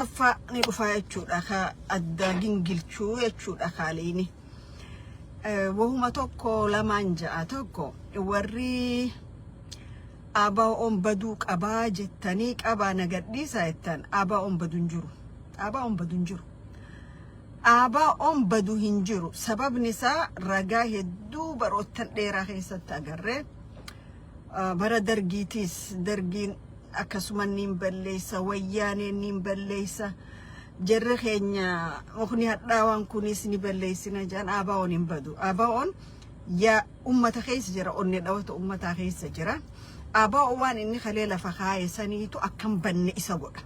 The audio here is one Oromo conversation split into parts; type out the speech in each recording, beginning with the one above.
Afurtaffaa ni dhufa jechuudha, ka adda gingilchuu jechuudha kaaliini. Wahuma tokko lamaan ja'a. Tokko, warri ABO'n baduu qabaa jettanii qabaa na gadhiisaa jettan, ABO'n badu hin jiru. ABO'n badu hin jiru. ABO'n badu hin jiru. Sababni isaa ragaa hedduu baroottan dheeraa keessatti agarree. Bara dargiitiis dargiin akkasuma niin balleessa, wayyaaneen niin balleessa. Jarri keenya mukni hadhaawaan kunis ni balleessina jedhan, ABO'n hin badu. ABO'n yaa ummata keessa jira, onnee dhawata ummataa keessa jira. ABO waan inni kalee lafa kaa'e saniitu akkam banne isa godha.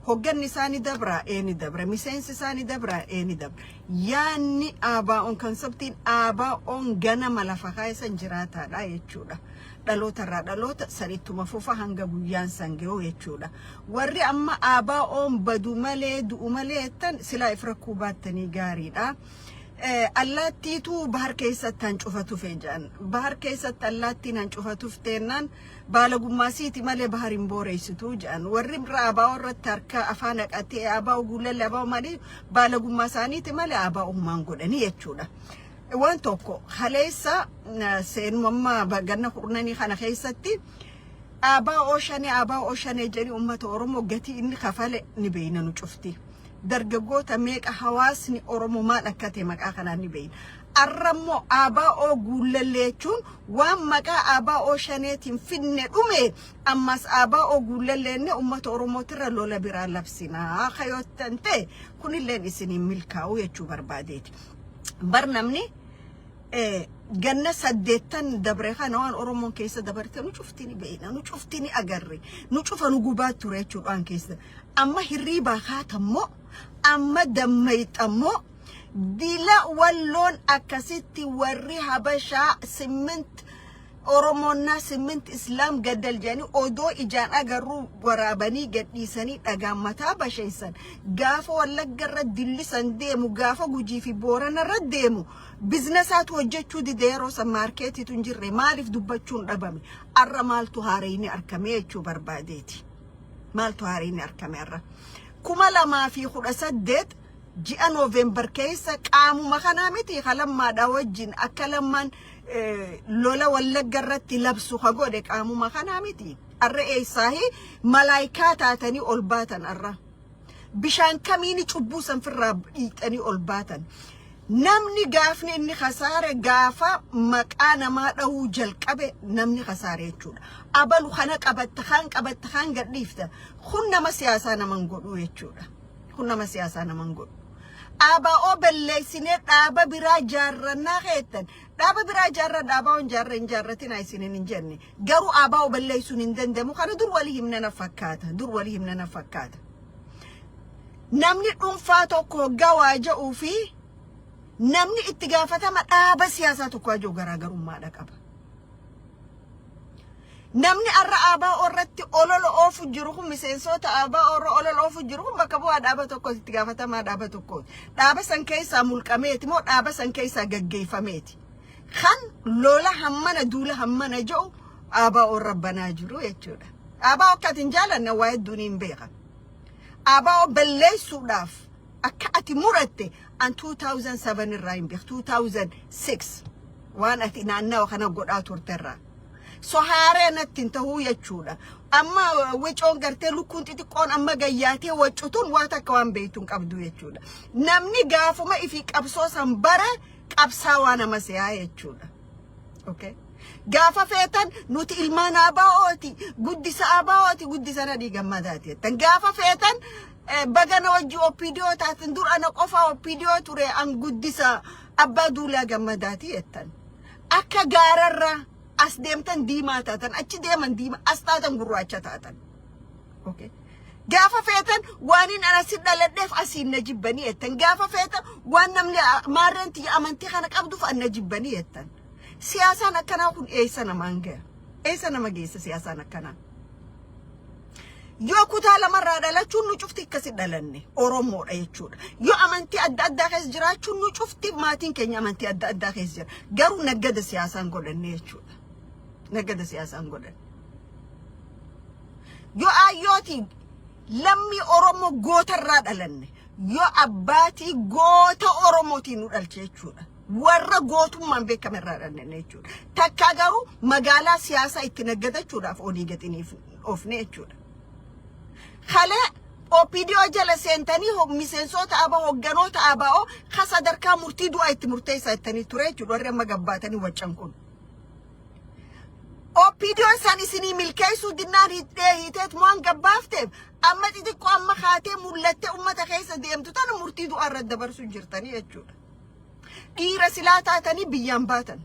Hogganni isaa ni dabra, ee ni dabra. Miseensi isaa ni dabra, ee ni dabra. Yaanni ABO'n, conceptiin ABO'n ganama lafa kaa'e san jiraataadha jechuudha. Dhaloota irraa dhaloota sanittuma fufa hanga guyyaan san gahu jechuudha. Warri amma ABO'n badu malee, du'u malee jettan, silaa if rakkuu baattanii gaariidha. Allaattiitu bahar keessatti hancufa tufe jedhan. Bahar keessatti allaattiin hancufa tufteennaan baalagummaa siiti malee bahar hin booreessitu jedhan. Warri irra ABO irratti harka afaan haqatee ABO guulalle, ABO malee, baalagummaa isaaniiti malee ABO humaan godhanii jechuudha. Waan tokko, kaleessa seenumammaa ganna kurnanii kana keessatti ABO shanee, ABO shanee jedhanii uummata Oromoo gatii inni kafale ni beeyna nu cufti. Dargaggoota meeqa, hawaasni Oromoo maal akka ta'e maqaa kanaan ni beeyna. Arrammoo ABO guullallee jechuun waan maqaa ABO shaneetiin finne dhume, ammas ABO guullalleenne uummata Oromootirra lola biraa labsinaa kayoottan ta'e, kunilleen isiniin milkaa'u jechuu barbaadeeti. Bar namni ganna 8 dabre kana waan Oromoon keessa dabarte nu cufti ni beekna, nu cufti ni agarre, nu cufa nu gubaa ture jechuudhaan keessa. Amma hirriibaa kaatammoo, amma dammayxammoo, dila walloon akkasitti warri Habashaa ስምንት ኦሮሞና ስምንት እስላም ገደል jedhanii odoo ijaan agarruu waraabanii gadhiisanii dhagaan mataa basheessan, gaafa Wallagga irra dillisan deemu, gaafa Gujii fi Boorana irra deemu, businessaatu hojjechuu dide. Yeroo san marketiitu hin jirre. Maaliif dubbachuun dhabame? Arra maaltu haarayni argame jechuu barbaadeeti. Maaltu haarayni argame arra? 2018 ji'a Noovembar keessa qaamuma kanaa miti kalammaadha wajjin akka lammaan lola Wallagga irratti labsu ka godhe qaamuma kanaa miti. Arra eessaahi malaayikaa taatanii ol baatan? Arra bishaan kamiini cubbuu sanfirraa dhiixanii ol baatan? Namni gaafni inni kasaare gaafa maqaa namaa dhahuu jalqabe namni kasaare jechuudha. Abalu kana qabatta, kaan qabatta, kaan gadhiifta. Kun nama siyaasaa naman godhu jechuudha. Kun nama siyaasaa naman godhu. ABO balleessinee dhaaba biraa jaarrannaa keettan. Dhaaba biraa jaarra, dhaaba hin jaarra hin jaarratina isiniin hin jenne. Garuu ABO balleessuun hin danda'amu. Kana dur walii himna na fakkaata. Dur walii himna na fakkaata. Namni dhuunfaa tokko hoggaa waa ja'uu fi namni itti gaafatama dhaaba siyaasaa tokko ajoo garaagarummaadha qaba. Namni arra ABO irratti olola oofu jiru kun, miseensota ABO irra olola oofu jiru kun, bakka bu'aa dhaaba tokkooti, itti gaafatamaa dhaaba tokkooti. Dhaaba san keessaa mulqameeti moo dhaaba san keessaa gaggeeffameeti? Kan lola hammana, duula hammana jedhu ABO irra banaa jiru jechuudha. ABO akka ati hin jaalanne waa hedduun hin beekan. ABO balleessuudhaaf akka ati muratte an 2007 irraa hin beeku, 2006 waan ati naannawa kana godhaa turte irraa. So haaree natti hin tahuu jechuudha. Amma wicoon gartee lukkuun xixiqqoon amma gayyaatee waccutuun waa takka waan beektu hin qabdu jechuudha. Namni gaafuma ifii qabsoo san bare qabsaawaa nama se'aa jechuudha. Okay. Gaafa feetan nuti ilmaan ABO'ti, guddisa ABO'ti, guddisa Nadhii Gammadaati jettan. Gaafa feetan bagana wajji OPDO taatan, dur ana qofa OPDO ture, an guddisa Abbaa Duulaa Gammadaati jettan. Akka gaararraa as deemtan diimaa taatan, achi deeman diimaa, as taatan gurraacha taatan. Okay. Gaafa feetan waan hin asi dhaladheef asiin na jibbanii jettan. Gaafa feetan waan namni maarreen tiyya amantii kana qabduuf an na jibbanii jettan. Siyaasaan akkanaa kun eessa namaan gaha? Eessa nama geessa siyaasaan akkanaa? Yoo kutaa lamarraa dhalachuun nu cufti akkasi dhalanne Oromoodha jechuudha. Yoo amantii adda addaa keessa jiraachuun nu cufti maatiin keenya amantii adda addaa keessa jira. Garuu naggada siyaasaan godhanne jechuudha. Naggada siyaasaan godhanne. Yoo ayyootiin Lammii Oromoo gootarraa dhalanne. Yoo abbaatii goota Oromootiin nu dhalche jechuudha. Warra gootummaan beekame irraa dhalanne jechuudha. Takkaa garuu magaalaa siyaasaa itti naggadachuudhaaf olii gaxiniif oofne jechuudha. Kalee OPDO jala seentanii miseensota ABO, hogganoota ABO ka sadarkaa murtii du'aa itti murteessaa jettanii ture jechuudha warri amma gabbaatanii waccan kun. OPDO san isinii milkeessuu dinnaan hidhee hiiteet waan gabbaafteef amma xixiqqoo amma kaatee mul'attee uummata keessa deemtu tana murtii du'aa irratti dabarsuu jirtanii jechuudha. Dhiira silaa taatanii biyyaan baatan.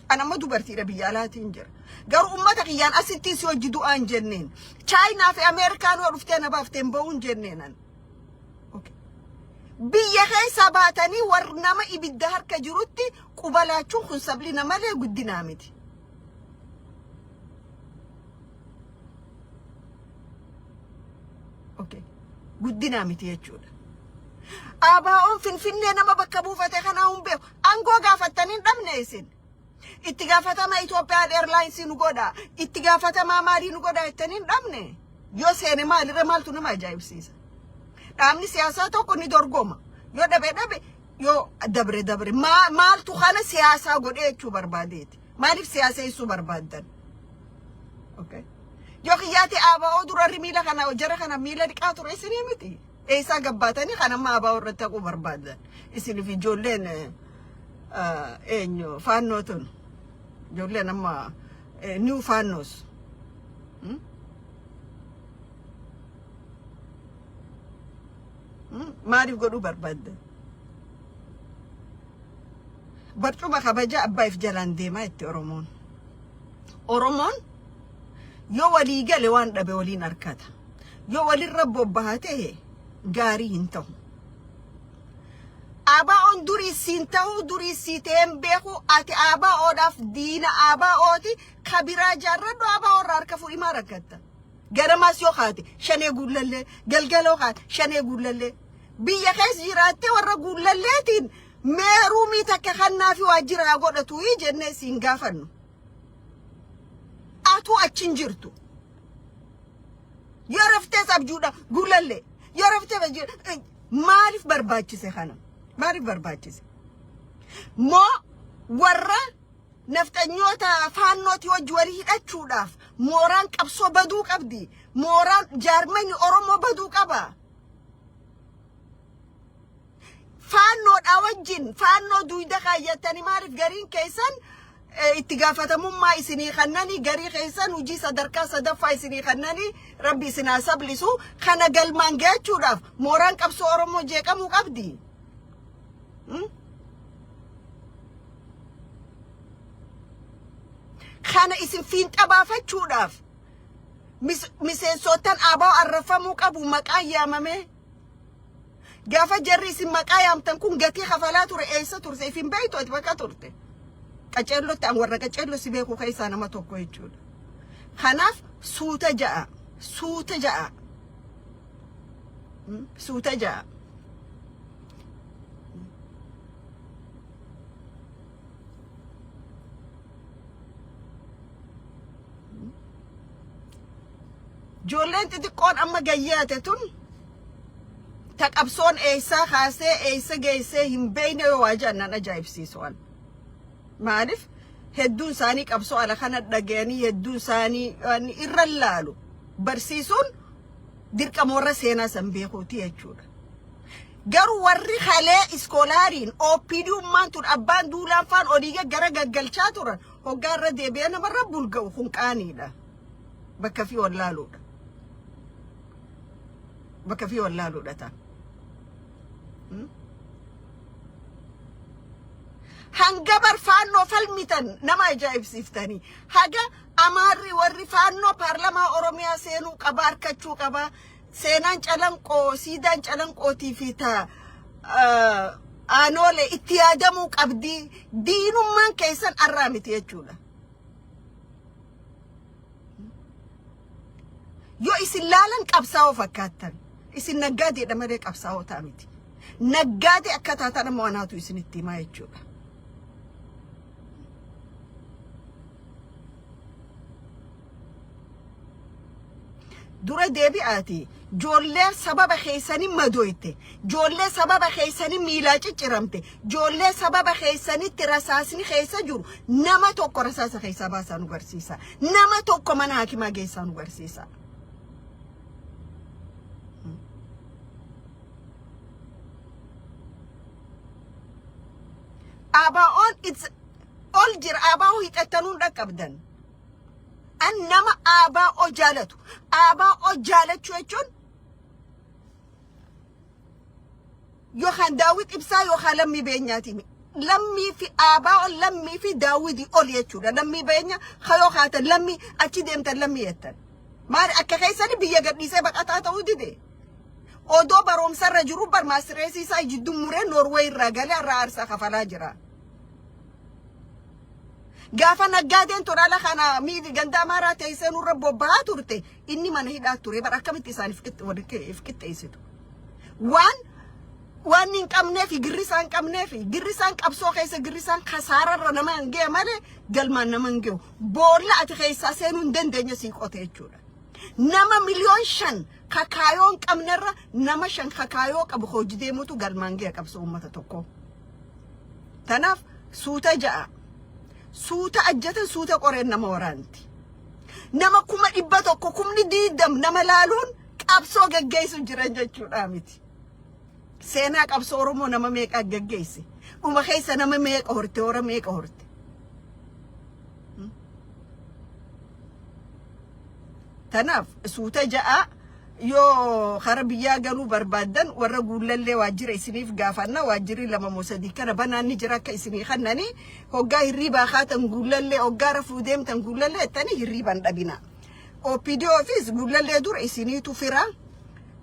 An amma dubartiidha, biyya alaatiin jira. Garuu uummata kiyyaan asittiin si hojii du'aa hin jenneen. Chaayinaa fi Ameerikaan yoo dhuftee na baaftee hin ba'uu hin jenneen an. Okay. Biyya keessaa baatanii warra nama ibidda harka jirutti quba laachuun kun sablina malee guddinaa miti. Okay. Guddinaa miti jechuudha. ABO'n Finfinnee nama bakka buufate kanaa hin beeku. Aangoo gaafattanii hin dhabne isin. Itti gaafatama Itoophiyaa Airlines nu godha. Itti gaafatamaa maalii nu godha jettanii hin dhabne. Yoo seene maalirra maaltu nama ajaa'ibsiisa? Dhaabni siyaasaa tokko ni dorgoma. Yoo dhabe dhabe, yoo dabre dabre. Maaltu kana siyaasaa godhee jechuu barbaadeeti? Maaliif siyaaseessuu barbaaddan? Okay. Yoo kiyyaate ABO durarri miila kana jara kana miila dhiqaa ture isinii miti. Eessaa gabbaatanii kan amma ABO irratti haquu barbaadan? Isiniif ijoolleen eenyu faannoo tun. Ijoolleen amma new faannoos. Maaliif godhuu barbaaddan? Barcuma kabajaa abbaaf jalaan deemaa itti Oromoon. Oromoon yoo walii gale waan dhabe waliin harkata. Yoo walirra bobbaha ta'e gaarii hin ta'u. ABO'n durii siin ta'u, durii sii ta'een beeku. Ati ABO'dhaaf diina ABO'ti kabiraa jaarradhu, ABO irraa harka fuudhii maa rakkatta? Ganamaas yoo kaate shanee guullallee, galgala yoo kaate shanee guullallee. Biyya keessa jiraattee warra guullalleetiin meeruumii takka kannaa fi waajjira haa godhatu jennee siin gaafannu. Atuu achi hin jirtu. Yoo raftees abjuudha guullallee. Yoo raftee maaliif barbaachise kana? Maaliif barbaachise? Moo warra nafxanyoota faannooti wajji walii hidhachuudhaaf mooraan qabsoo baduu qabdi? Mooraan jaarmani Oromoo baduu qaba. Faannoodhaa wajjin faannoo duyda kaayyattanii maaliif gariin keessan itti gaafatamummaa isinii kannanii, garii keessan hojii sadarkaa sadaffaa isinii kannanii, rabbi isin haa sablisu, kana galmaan gahachuudhaaf mooraan qabsoo Oromoo jeeqamuu qabdi. Kana isin fiinxa baafachuudhaaf miseensoottan ABO arrafamuu qabu maqaan yaamamee. Gaafa jarri isin maqaa yaamtan kun gatii kafalaa ture eessa turte? If hin beektu ati bakka turte. Qaceellotti an warra qaceello si beeku keessaa nama tokko jechuudha. Kanaaf suuta ja'a, suuta ja'a, suuta ja'a. Ijoolleen xixiqqoon amma gayyaate tun ta qabsoon eessaa kaasee eessa geessee hin beekne yoo waa jedhan nan ajaa'ibsiisu an. Maaliif hedduun isaanii qabsoo ala kana dhagayanii, hedduun isaanii waan irra laalu barsiisuun dirqama warra seenaa san beekuuti jechuudha. Garuu warri kalee iskoolaariin OPDummaan tun abbaan duulaan faan olii gara gaggalchaa turan hoggaa irra deebi'ee namarra bulga'u kun qaaniidha. Bakka fi wallaaluudha. Bakka fi wallaaluudha ta'a. Hanga bar faannoo falmitan nama ajaa'ibsiiftanii. Haga Amaarri warri faannoo paarlamaa Oromiyaa seenuu qaba, harkachuu qaba. Seenaan Calanqoo, siidaan Calanqootii fi ta Aanoolee itti yaadamuu qabdi. Diinummaan keessan arraa miti jechuudha. Yoo isin laalan qabsaa'oo fakkaattan. Isin naggaadeedha malee qabsaa'oo ta'a miti. Naggaadee akka taatan amma wanaatu isinitti himaa jechuudha. Dura deebi'aati. Joollee sababa keessanii madoyte. Joollee sababa keessanii miilaa cicciramte. Joollee sababa keessanitti rasaasni keessa jiru nama tokko rasaasa keessaa baasaa nu garsiisa. Nama tokko mana hakimaa geessaa nu garsiisa. ABO'n it's ol jira. ABO hidhattanuun dhaqqabdan. An nama ABO jaalatu. ABO jaalachuu jechuun yookaan Daawit Ibsaa yookaan Lammii Beenyaati. Lammii fi ABO Lammii fi Daawidii ol jechuudha. Lammii Beenya kayoo kaatan Lammii achi deemtan Lammii jettan. Maali akka keessani biyya gadhiisee baqataa ta'uu dide? Odoo baroomsarra jiru bar maastireesii isaa jidduu muree Noorweey irraa galee irraa aarsaa kafalaa jira. Gaafa naggaadeen tun ala kana miidhi ganda Amaaraa teessee nurra bobba'aa turte inni mana hidhaa ture bar akkamitti isaan if qixxeessitu. Waan waan hin qabneef girri isaan qabneef girri isaan qabsoo keessa girri isaan kasaararra nama hin ga'e malee galmaan nama hin ga'u. Boolla ati keessaa seenuu hin dandeenye sii qote jechuudha. Nama 5,000,000 kakaayoo hin qabnerra nama 5 kakaayoo qabu hojii deemutu galmaan ga'e qabsoo uummata tokkoo. Tanaaf suuta ja'a. Suuta ajjatan suuta qoreen nama waraanti. Nama 100,000 20,000 nama laaluun qabsoo geggeessu jiran jechuudha miti. Seenaa qabsoo Oromoo nama meeqa geggeesse? Dhuma keessa nama meeqa horte? Hora meeqa horte? Tanaaf suuta ja'a yoo kara biyyaa galuu barbaaddan warra Guullallee waajjira isiniif gaafanna. Waajjirri lama moo sadii kana banaan ni jira akka isinii kannanii hoggaa hirriibaa kaatan Guullallee, hoggaa rafuu deemtan Guullallee jettanii hirriiban dhabina. OPDO ofis Guullallee dura isiniitu fira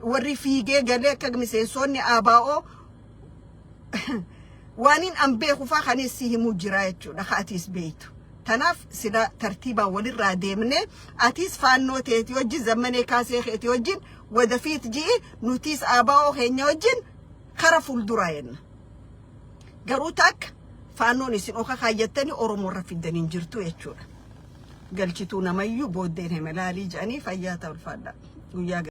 warri fiigee galee akka miseensonni ABO waaniin an beeku faa kanis si himuu jira jechuudha ka atiis beeytu. Tanaaf sila tartiibaan walirraa deemnee atiis Faannoo teeti wajjin, Zammanee Kaasee keeti wajjin wadafiit ji'i, nutiis ABO keenya wajjin kara fuulduraa jenna. Garuu takka Faannoon isin oka kaayyattanii Oromoo irra fiddan hin jirtu jechuudha. Galchituu namayyuu booddeen hemelaalii jedhanii fayyaa ta'u ulfaadha. Guyyaa.